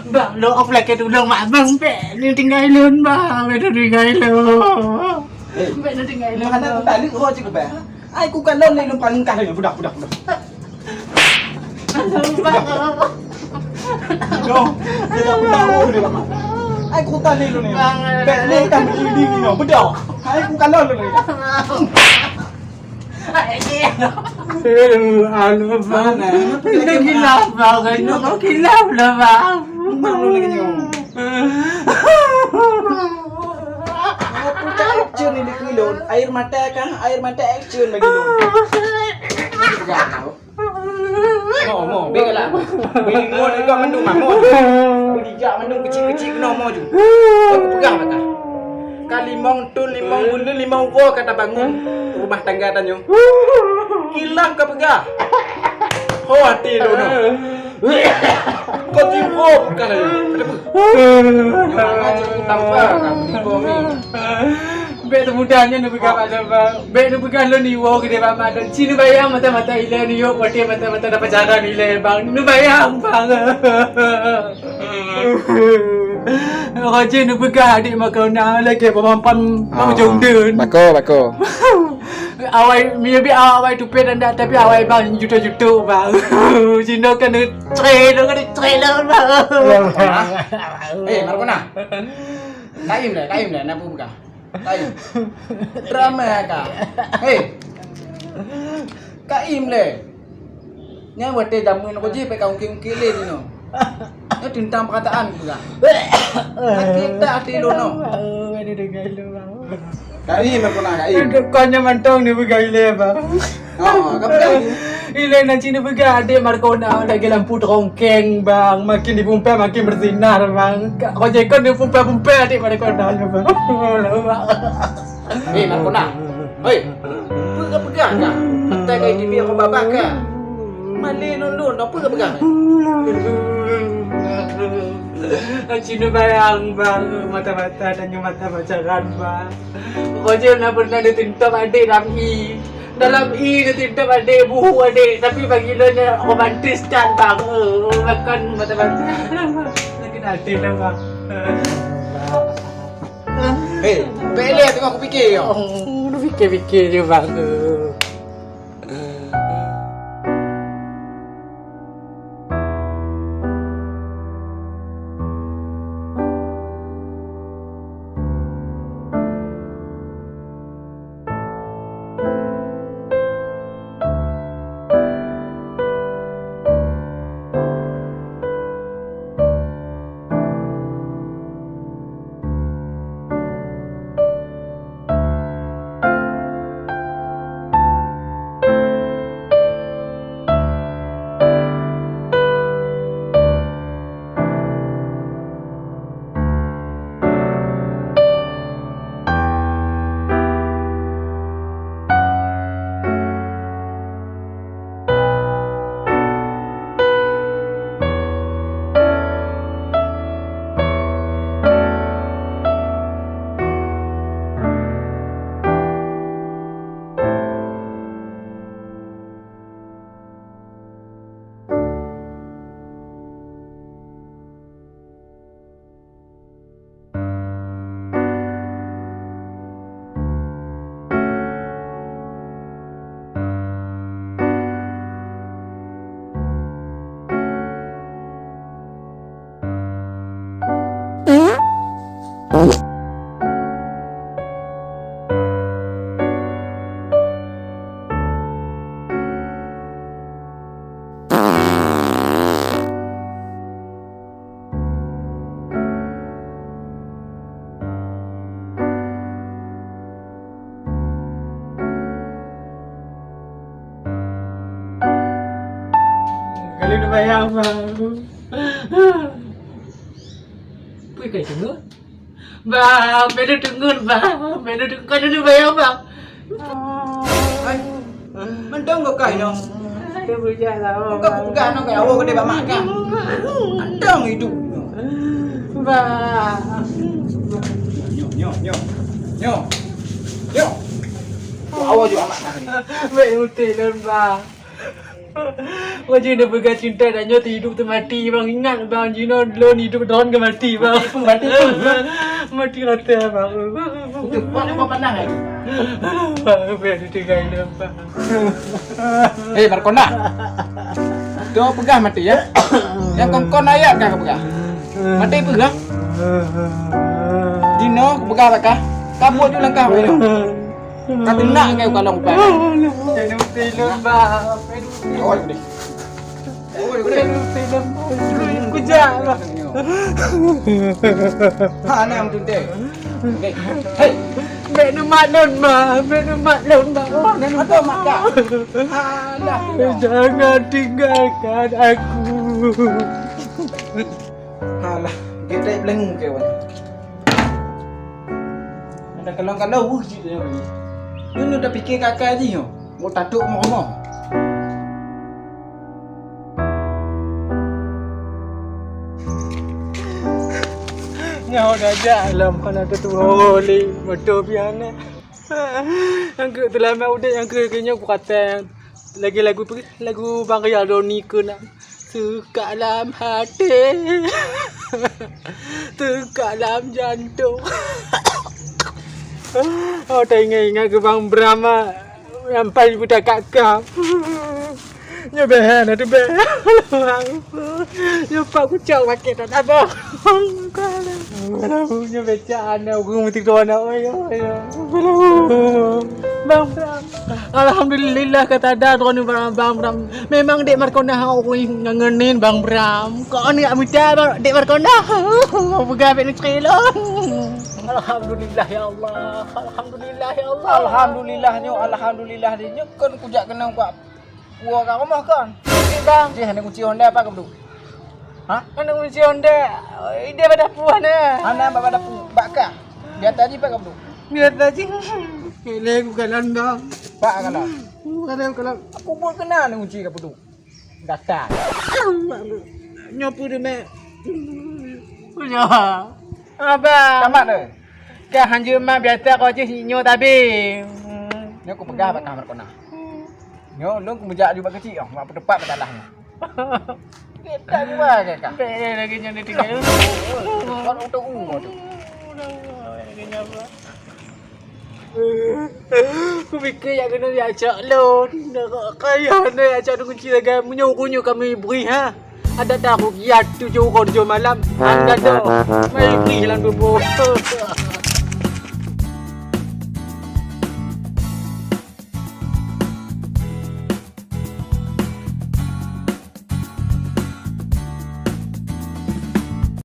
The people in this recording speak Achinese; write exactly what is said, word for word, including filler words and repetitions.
Bang, lo offline ke tulông mak bang, bèk neutinggai lôn bang, bèk neutinggai lôn. Eh, bèk neutinggai lôn. Mana bang. Ku tak leuh ho cit keu bang. Ai ku kalon lé lôn paling kah lé. Budak, budak, budak. Aduh, bang. Dong, kita budak ho lé lama. Ai ku tak lé lôn ni. Bang, bèk lé kah meuli diri no, budak. Ai ku kalon lôn ni. Aduh, bang. Mana? Itu gila, bang. Itu gila, bang. Bang, lu lagi nyawa. Aku tak action ini keu lôn. Air mata kah? Air mata action bagi lôn. Ini pegang tau. Mo, mo, bèk lah. Beli ngon juga mandum, mo. Beli jak mandum kecil-kecil kena mo ju. Aku pegang kah. Ka limong thôn, limong buleuen, limong uroe ka tabangun rumah tangga tanyoe. Kilam ka peugah. Ho até lôn. Kau tiep ho bukan ayo. Ada apa? Nyoe aja aku tambah kan. Bèk teumudah nyan neupeugah mak lôn bang. Bèk neupeugah lôn iwoe keudéh bak mak lôn. Ci neubayang mata-mata ilèe neuyôk watèe mata-mata dapat jalan ilèe bang. Neubayang bang. Roger neupeugah adék Makrona lagèe peumampang ujong deun. Bako, bako. Awai, miyubi awai tupet anda, tapi awai bang juto-juto bang. Sino kan trailer, kan trailer bang. Eh, Makrona. Kaim deh, kaim deh, napa buka? Kaim. Drama ka. Hei. Kaim lé. Nyan watèe jameun ko jih pih ka ungkil-ungkil lé jinoe. Nyan teuntang peurataan peugah. Sakét that até lôn nyoe. Kaim, Makrona, kaim. Kon nyan mantong ni peugah ilèe, bang. Oh, ka peugah. Ilèe nan cit neupeugah adék Makrona lagèe lampu trongkeng, bang. Makin dipumpèe, makin bersinar, bang. Ka, ko jikon dipumpèe-pumpèe adék Makrona nyoe, bang. Eh, Makrona. Hei, peugah-peugah kah? Atai ka iteubiet ngon babah kah? Malèe lôn-lôn, peugah-peugah. Cit neubayang, bang. Mata-mata tanyoe mata pacaran, bang. Roger na pernah neutuntut adék dalam i. Dalam i neutuntut adék, buhu adék. Tapi bagi lôn nyan romantis that, bang. Eh, makan mata-mata. Sakét até dah, bang. Hei, bèk lé teungoh kupike nyoe. Oh, neufikir-fikir je, bang. Kalau dibayang, bang. Pui kai tengok. Bang, bèk neuteungeut, bang. Bèk neuteungeut, ka neubayang, bang. Hai, mantong kok kah nyoe? Bukan kupeugah nyoe kah, awak geude bak mak kah? Mantong idup nyoe. Bang. Nyoe, nyoe, nyoe. Nyoe. Nyoe. Awak juga mak kah ni. Bèk neuteungeut, bang. Wah, jinoe peugah cinta dan nyoe hidup tu mati, bang. Ingat, bang, jinoe lôn hidup droen ka mati, bang. Mati pun, mati pun, bang. Mati rata, bang. Betul, buat apa panah, eh? Bang, biar ditinggai dia, bang. Eh, Markonda. Tu peugah mati, ya? Nyang kon-kon ayat ka peugah. Mati peugah. Jinoe peugah bak kah. Ka buet ju langkah, bang. Ka teunak keu kalon ubat. Penuti lôn, Bang. Penuti. Oh, udah. Oh, udah. Penuti lôn, Bang. Kujak, Bang. Ha, na meutunte. Hei. Bèk neumat lôn, Bang. Bèk neumat lôn, Bang. Oh, na meutunte. Alah. Jangan tinggalkan aku. Alah, geutai beulangong keu wan. Ada kalon-kalon weuh cit nyoe. Nyoe, nyoe tapike kakai jih nyoe. Mau tatuk mau rumoh. Nyoe dah jak lom hana teutuho lé moto pian. Nyang keu teulamat udép nyang keu nyoe kukatai. Lagi lagu pi, lagu Bang Ria Doni keunan. Suka lam hati. Suka lam jantung. Oh, taingat-ingat keu Bang Bram, ah. Sampai buta kakak. Nyoe bèk hana teuh bèk. Nyoe pat kucok pakai tak sabar. Nyoe becak aneuk ureueng meusidroe aneuk, oi, oi, oi. Bang Bram. Alhamdulillah ka tada droeneuh Bang, Bang Bram. Memang Dek Markonda ureueng nyang ngenin Bang Bram. Kon jak mita Dek Markonda. Peugah bèk neucre lôn. Alhamdulillah ya Allah. Alhamdulillah ya Allah. Alhamdulillah nyoe, alhamdulillah nyoe kon kujak keunoe kuat. Puwoe ka rumoh kon. Kunci, Bang. Jih, hana kunci honda, pat ka peuduek? Ha? Hana kunci honda. Idéh bak dapu hana. Hana bak, bak dapu, bak kah. Di ateueh jih pat ka peuduek? Di ateueh jih. Keuneuk kukalon, Bang. Pat kalon? Kukalon, kalon. Aku buet keunan hana kunci ka peuduek. Gata. Nyoe peue teuma? Nyoe. Abang. Tamat dah. Kah hanjeuet mat biasa kau cit nyoe tabi. Hmm. Nyoe kupeugah bak kah Markonda. Nyoe lôn kumeujak aju bak keuchik, oh, mak peuteupat bak dalah nyoe. Kita juga ke kah? Bèk lagi nyan ditinggai. Kau untuk umur tu. Kupike jak keunoe jak cok lôn. Kaya na jak cok lôn kunci lagèe meunyoe, meunyoe kami bri, ha. Ada dah rugi atu jeuet uroe tujoh malam. Anda dah. Mai bri lam tuboh.